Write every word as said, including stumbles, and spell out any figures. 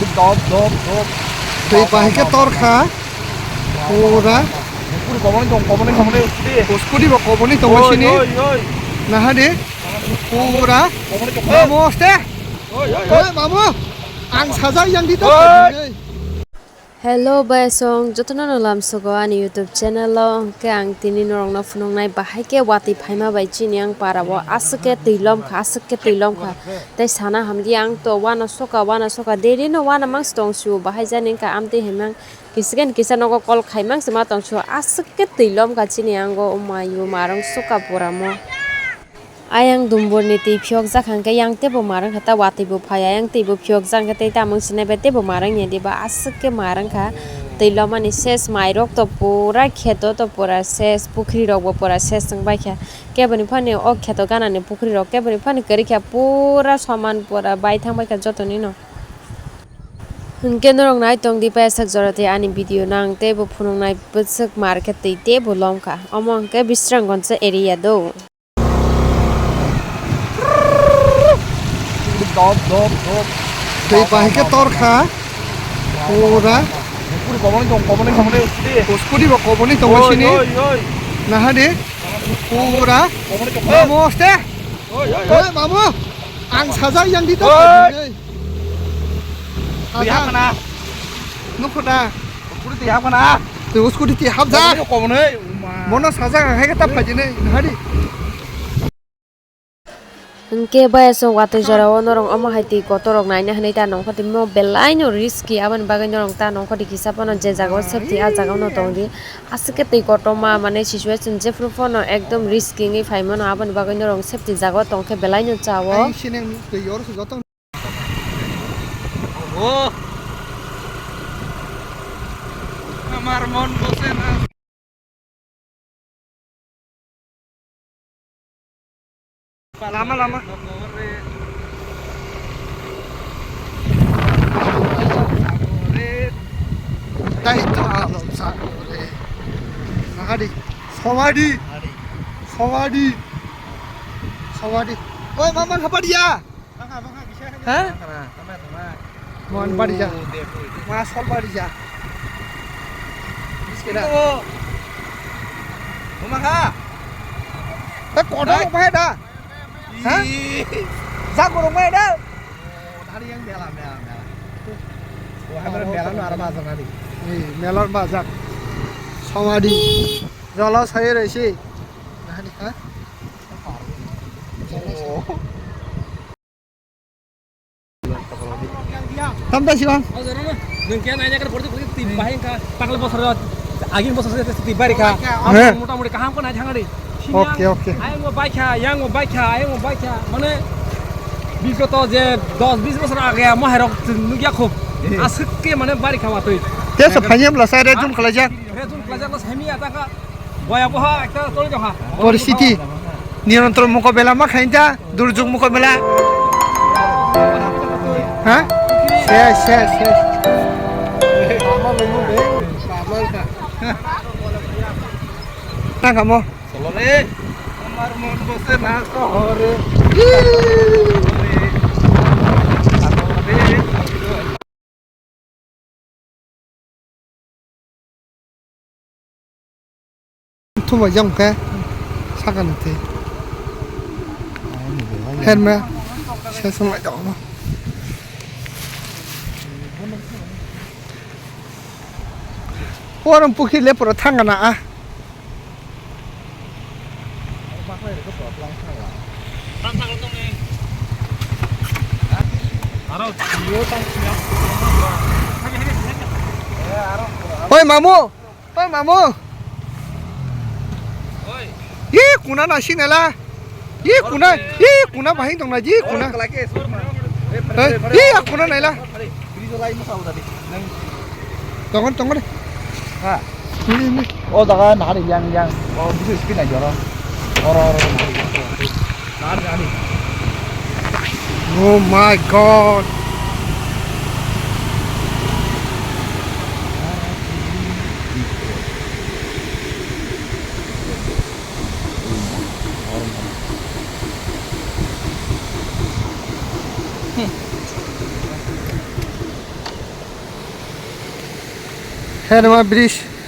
Dop, dop, dop. Twi bahai khe tor kha. Pura. Scooty koboni tong, koboni, koboni, scooty. Scooty bo koboni tongo sini. Oi, oi. Naha di. Pura. Koboni tong. Mamu, oste. Oi, oi, oi. Oi, mamu. Ang sajak yang di to. Oi. Hello, bayasong. Jotono no lamsogo ani YouTube channel o. Hwnkhe ang tini norokno phunuknai bahai khe watwi phaima bai chini ang para o aswk khe twi lom kha, aswk khe twi lom kha. Tei sana hamdi ang to uano soka, uano soka, daily no uanamang se tong sio, bahai jani wngkha amtwi himang kisa khe kisa nogo call khaimang se ma tong sio, aswk khe twi lom kha chini ango, o mai o marwng soka pura mo. Ayang dumburni twi phiyokjak hwnkhe yang teibo marwng kha, ta watwi bo phai ayang teibo phiyokjak hwnkhe tei tamung sinai bai teibo marwng ya diba, aswk khe marwng kha. Twi lomani ses mairok to pura kheto to pura ses, pukhri rokbo pura ses wng bai kha. Keboni phani o kheto ganani pukhri rok keboni phani kwrwi kha, pura soman pura bai thang bai kha jotoni no. Hwnkhe norok nai tong di paisa jora tei ani video nang teibo phunuknai bwswk mar khe twi teibo lom kha. Omo hwnkhe Bisramganj area do. Dop, dop, dop. Twi bahai khe tor kha. Pura. Scooty koboni tong, koboni, koboni, scooty. Scooty bo koboni tongo sini. Oi, oi, oi. Naha di. Pura. Koboni tong. Mamu, oste. Oi, oi, oi. Oi, mamu. Ang sajak yang di to. Oi. Twi hap kana? Nukho da. Scooty twi hap kana? Twi scooty twi hap jak. Koboni, koboni, uma. Bono sajak ang hai khe ta phai di nai, naha di. Hwnkhe bayasong watwi jorao norok omo hai twi kotorrok naina hwnwi ta nongkhor twi mo belai no risky, aboni bagwi norok ta nongkhor twi kisa phano je jagao safety a jagao no tong di. Aswk khe twi kotorma mane situation jephru phano ekdom risky wngwi phai mano, aboni bagwi norok safety jagao tong khe belai no chao. Ang sining twi oro se joto. Oho. Amar mon bose na. Lama, lama. Dai to alom sa re. Nahadi. Sawadi. Sawadi. Sawadi. Oi, mama, hapadiya. Ha? Mon bari ja. Ma sol bari ja. Biskit da. Mama ha. Ta kotor rok bahai da. Ha? Ih. Jak rok bahai da. Oh, hari yang mela, mela, mela. Oh, hari mela no arba jana di. Ih, mela arba jak. Sawadi. Jala sai resi. Nahani ha? Oh. Tamta silang. Nwng khe naina khe borok borok twi bahai wngkha. Takle bosor agin bosor se twi bari kha. He. Mota moti kaham khe nai thangari. Oke, oke. Ayang bo baikha, yang bo baikha, ayang bo baikha. Mane bigoto je dos bis bosor age mo herok nugya kho. He. Aswk khe mane bari kha watwi. Tesa phanyam la sai rejum khlaijak. Rejum khlaijak la semi ata kha. Boya boha ekta toli doha. Poristiti niyontron mokobela ma khainta, durjuk mokobela. Ha? Ses, ses, ses. Nang kamo? Solore. Amar mon bose na sohore. Thumai jang khe sakani thwi. Herme se sumai tongo. Porom pukhi le pura thangana a. Oi, mamu. Oi, mamu. Ye, kuna na sinela. Ye, kuna. Ye, kuna bahing tong na. Ye, kuna. Ye, ya, kuna naila. Tongon, tongon. Ha. Ini, ini. Oh, jaga nari yang, yang. Oh, bisa speed aja, orang. Orang, orang, orang. Nari, nari. Oh my God. Heno ma bridge.